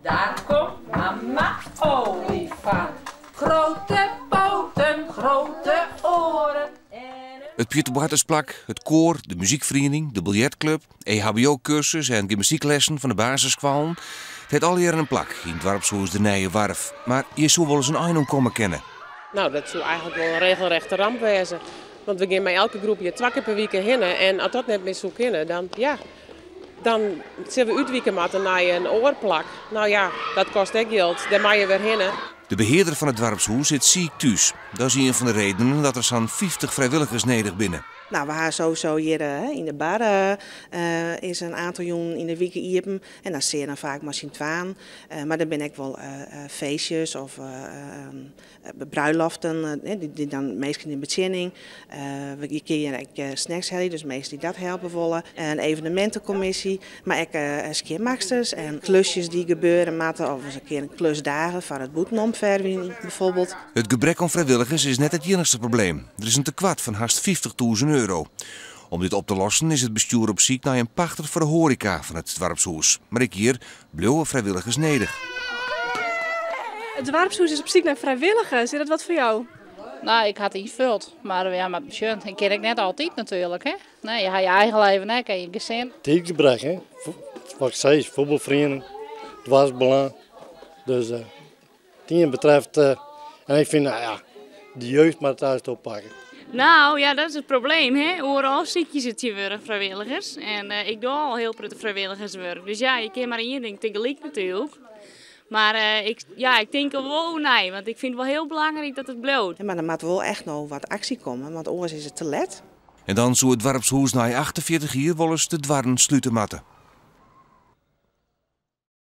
Daar komt mama olifant. Grote poten, grote oren. It pjutteboartersplak, it koar, de muzykferiening, de biljertklup, EHBO-kursus en gymnastyklessen fan de basisskoallen. It hat allegearre in plak yn doarpshûs De Nije Warf. Mar hjir soe wolris in ein oan komme kinne. Nou, dat soe eigentlik wol in regelrechte ramp wêze. Want we gean mei elke groep hjir twa kear per wike hinne en as dat net mear soe kinne, dan ja, dan sille we útwike moatte nei in oar plak. Nou ja, dat kostet ek jild, dêr moatte je wer hinne. De behearder fan it doarpshûs sit siik thús. Dat is ien fan de redenen dat der sa'n 50 frijwilligers nedich binne. Nou, we ha sowieso hjir yn de bar is in oantal jûnen yn de wike iepen. En dan stean dan faak mei syn twaen. Mar der binne ek wol feestjes of bruiloften, dy't dan minsken yn betsjinning. We kinne hjir ek snacks helje, dus minsken dy't dat helpe wolle. In evenemintekommisje, mar ek skjinmaksters en klusjes dy't gebeure moatte. Of ris in kear in klusdagen foar it bûtenomfervjen bijvoorbeeld. It gebrek oan frijwilligers is net it iennichste probleem. Der is in tekoart fan hast 50.000 euro. Om dit op te lossen is it bestjoer op syk nei in pachter foar de hoareka fan it doarpshûs. Mar ek hjir bliuwe frijwilligers nedich. It doarpshûs is op syk nei frijwilligers. Is dat wat foar jo? Nou, ik ha it ynfold, mar ja, mar sjoch, ik kin ek net altyd natuerlik, hè? Nee, je ha je eigen leven ek en je gesin. Tiidgebrek, hè? Wat ik sei, fuotbalferiening, doarpsbelang. Dus it betreft, en ik fyn, nou ja, de jeugd moat it thuis oppakke. Nou ja, dat is it probleem. Hè? Oeral sykje se tsjintwurdich frijwilligers. En ik doch al hiel protte frijwilligerswurk. Dus ja, je kinne mar ien ding tegelyk natuerlik. Mar ik, ja, ik tink der wol oer nei, want ik fyn it wol hiel belangryk dat it bliuwt. Mar der moat wol echt noch wat aksje komme, want oars is it te let. En dan soe it doarpshûs nei 48 jier wolris de doarren slute moatte.